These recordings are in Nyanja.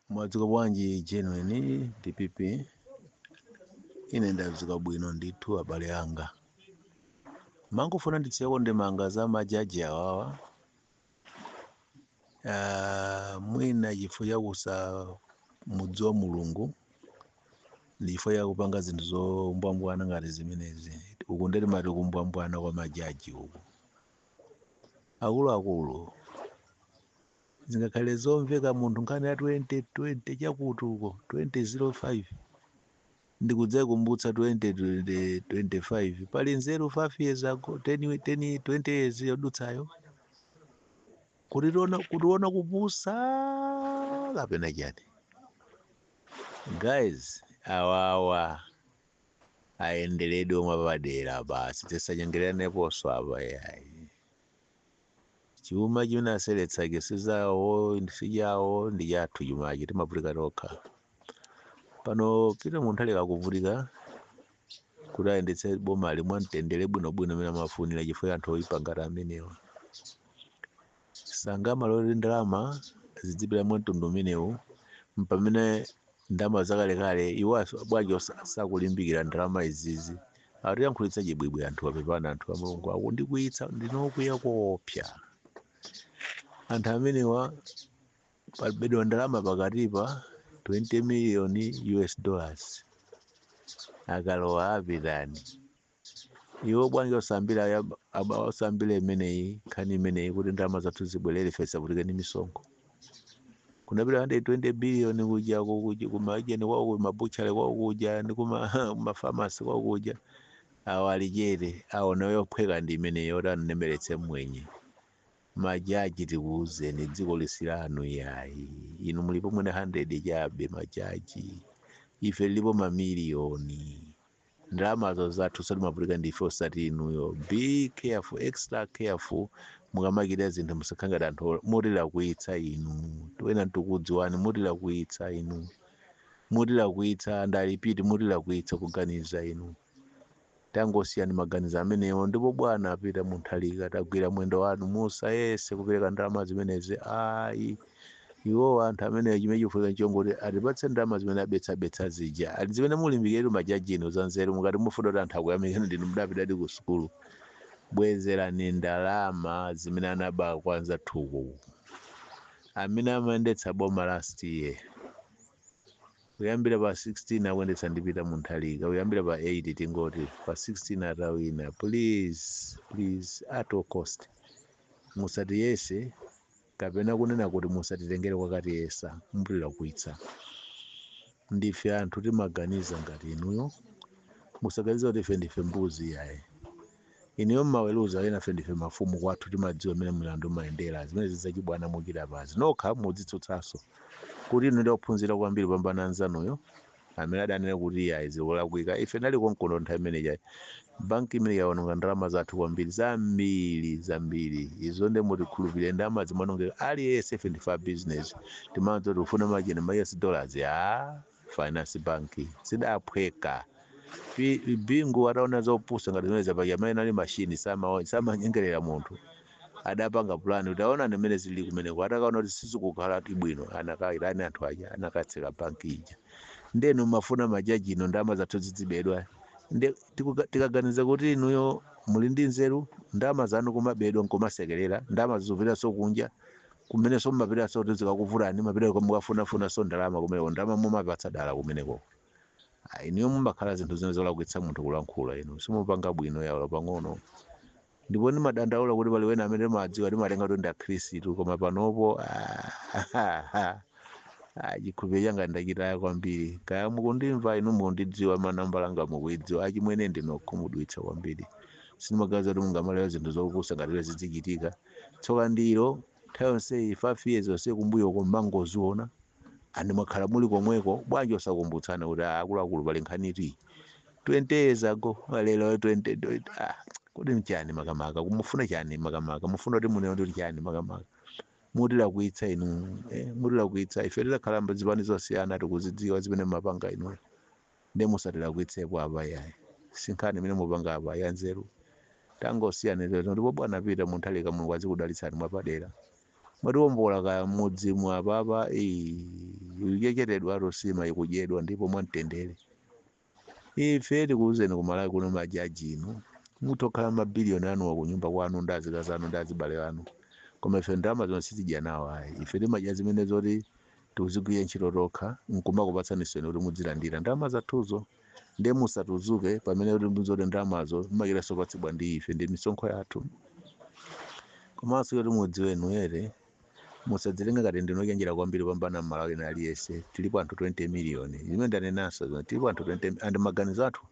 Mwadzuka bwanji genuine DPP? Ine ndadzuka bwino ndithu, abale anga. Mangofuna nditsiyeko ndemanga za majaji awawa. Mwina chifukwa chakusa mudziwa Mulungu ndi chifukwa chakupanga zinthu zombwambwana ngati zimenezi. Uku ndeti mati kumbwambwana kwa majaji uku. Akuluakulu, zingakhale zomveka munthu nkhani ya 2020 chakuti uko 2005 ndikudzayikumbutsa 2025, pali nzeru? 5 years ago, 10, 10, 20 years yodutsayo, kutiona kupusa kapena chani? Guys, awawa ayenderedwe mwapadera basi, tisanyengereneponso apa yayi. Chuma chimene aseretsake sizawo, sichawo, ndi chathu chumachi, timavutika tokha. Pano Peter Mutharika kuvutika kuti ayendetse boma limwe mtendere bwinobwino amene amafunira, chifukwa anthu oyipa ngati amenewa sangamalole ndalama zidzipita mwa mtundu umenewu. Mpamene ndalama zakalekale iwo bwanji sakulimbikira ndalama izizi? Atiyankhulitsa chibwibwi anthu apepana. Anthu a Mulungu akundikwiyitsa, ndinokwiya koopsa. Anthu amenewa, pabedwa ndalama pakatipa 20 million US dollars, akalowa apitani iwo? Bwanji osambira osambira imeneyi, nkhani imeneyi, kuti ndalama zathu zibwerere, ife tisavutike ndi misonkho? Kunapita 120 billion kuja kuja kumajeni kwawo, kumabutchale kwawo kuja ndi kuma mafamasi kwawo kuja. Awo ali chete, aona yophweka ndi imeneyi yoti anemeretse mwenye. Majaji, tikuwuzeni, dziko lisilanu yayi. Inu mulipo mwene 100 chabe majaji, ife lilipo mamiliyoni. Ndalamazo zathu, satimavutika ndife, osati inuyo. Be careful, extra careful mukamachita zinthu. Musakhale ngati anthu mutilakwitsa inu. Wena tikudziwani, mutilakwitsa inu, mutilakwitsa. Ndalipiti, mutilakwitsa kuganiza inu. Tangosiyani maganizo amenewo. Ndipo bwana Peter Mutharika, tagwira mwendo wanu, musayese kupereka ndalama zimenezi ayi. Iwo anthu amene chimene chikufunika nchongoti atipatse ndalama zimene abetsabetsa zija, ali zimene mulimbikire majaji inu za nzeru. Mukati mufuna kuti anthu akuyamikeni, ndinu mudapitadi ku sukulu. Bwezerani ndalama zimene anaba kwanza thuku amene amayendetsa boma last year. Kuyambira pa 16 akuyendetsa ndi Peter Mutharika, kuyambira pa 8, tingoti pa 16 atawina, please, please, at all cost musatiyese, kapena kunena kuti musatitengere kwakatiyesa. Mutilakwitsa. Ndife anthu, timaganiza ngati inuyo. Musaganize kuti ife ndife mbuzi yayi. Inuyo mmaweruza ena, ife ndife mafumu kwathu, timadziwa mmene milandu imayendera. Zimene zizachibwana muchita pazi nokha, mudzitsutsanso kuti inu ndiophunzira kwambiri kupambana anzanuyo amene adanena kuti yayi, zikulakwika. Ife nali konkono nthawi imeneyi, banki imene yaononga ndalama zathu kwambiri, zambiri zambiri. Izo nde mutikhulupirire, ndalama zimanongeka aliyense. Ife ndife a business, timadziwa kuti ufuna machene ma US dollars ya Finance Bank zidaphweka. Bingu ataona zopusa ngati zimene zapaki, amene ali mashini samanyengerera munthu, adapanga plan kuti aona ndimene zili kumeneko. Atakaona kuti sizikukhala bwino, anakairani anthu aja, anakatseka banki ija. Ndenu mafuna majaji ino ndalama zathu zizibedwa? Nde tikaganiza kuti inuyo muli ndi nzeru, ndalama zanu kumabedwa nkumasekerera, ndalama zizupitaso kunja kumenenso mumapitaso kuti zikakuvutani, mapita mukafunafuna ndalama kumeneko, ndalama mumapatsa dala kumeneko. Ah, inuyo mumakhala zinthu zimene zolakwitsa munthu kulankhula. Inu simupanga bwino yawo pang'ono. Ndipo ndimadandaula kuti pali wena amene timadziwa, timatenga kuti ndi akhristu, koma panopo chikhulupiriro changa ndachitaya kwambiri. Kaya mukundimva inu, mukundidziwa, manambala anga mukuidziwa. Achimwene, ndinokhumudwitsa kwambiri. Sindimaganiza kuti mungamalera zinthu zopusa ngati zizichitika. Tsoka ndilo nthawi yonseyi, 5 years yonse kumbuyo mangoziona andi mwakhala muli komweko. Bwanji osakumbutsana kuti, "Ah, akuluakulu, pali nkhaniti 20 years ago, lero 20, ah, kodi mchani makamaka kumufuna chani? Makamaka mufuna kuti munena kuti chani makamaka?" Mutilakwitsa inu, mutilakwitsa. Ife tidakhala zipani zosiyana, tikuzidziwa zimene mumapanga inuyo. Ndi musatilakwitsepo apa yayi, sinkhani imene mupanga apa ya nzeru. Tangosiyana. Ndipo bwana Peter Mutharika, Mulungu azikudalitsani mwapadera. Mwatiwombola kaya mudzimu apapa. Ikuchechetedwa atu sima ikudyedwa ndipo mwamtendere. Ife tikuwuzeni kumalawi kuno majaji inu mutokhala mabiliyoni anuwa kunyumba kwanu ndi azikazi anu ndi azibale anu, koma ife ndalama zonse sitidya nawo ayi. Ife timadya zimene zoti tikuzigwira ntchito tokha nkumakupatsaniseni kuti mudzilandira ndalama zathuzo, ndiye musatuzuke pamene kuti muzoti ndalamazo mmachitanso patsidwa ndi ife ndi misonkho yathu. Komanso kuti mudziwe ere musadzilenga ngati ndinochenjera kwambiri kupambana mmalawi ena aliyense. Tilipo anthu 20 miliyoni, zimene ndanenanso zino, tilipo anthu 20 and maganizo athu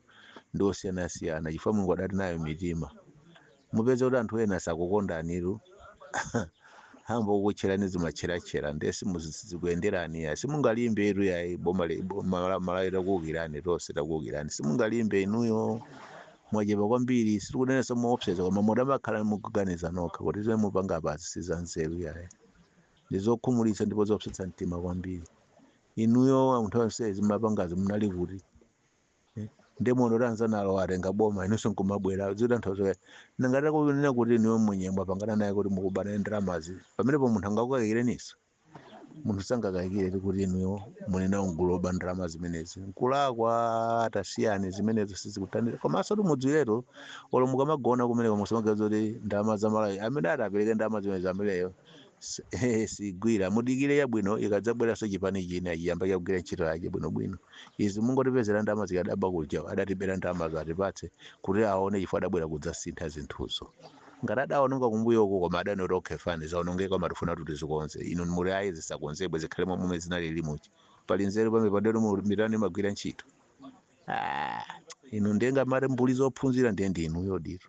ndi osiyanasiyana chifukwa Mulungu adati nayo mitima. Mupeze kuti anthu ena sakukondaniru, hambo kukutcherani zimatcheratchera, ndiye simuzikuyenderani ya simungalimbe eru yayi. Boma Malawi takuwukirani tonse, takuwukirani, simungalimbe inuyo, mwachepa kwambiri. Sitikunenanso moopseza, koma mudamakhala mukuganiza nokha kuti zimene mupanga pasi sizanzeru yayi, ndi zokhumudwitsa ndipo zopsetsa mtima kwambiri. Inuyo anthu onse zimapangazi munali kuti? Ndi muno kuti anzanu atenga boma, inunso nkumabwera zitanthauza nangati kunena kuti inuyo mwenye mwapangana naye kuti mukubana ndalamazi. Pamenepo munthu angakukayikireniso? Munthu sangakayikire kuti inuyo muli nawo mgulu oba ndalama zimenezi. Nkulakwa, tasiyani zimenezo, sizikuthandiza. Komanso timudziwiretu, olo mukamagona kumeneko musamaganize kuti ndalama za Malawi amene adapereke ndalama zimenezi ameneyo sigwira. Mudikire yabwino ikadzabweranso chipani china chiyamba chakugwira ntchito yake bwinobwino. Izi mungotipezera ndalama zikadaba kuja adatibera ndalama zatipatse kuti aone, chifukwa adabwera kudzasintha zinthuzo. Ngati adaononga kumbuyoko, koma adanoti okay fine, zaonongeka, koma tifuna kuti tizikonze. Inu muli ayi, zisakonzebwe, zikhale momwe zinalili muchi. Pali nzeru pamene padero mitani imagwira ntchito? Ah, inu ndenga mari mbuli zophunzira, ndiye ndi inuyo diro.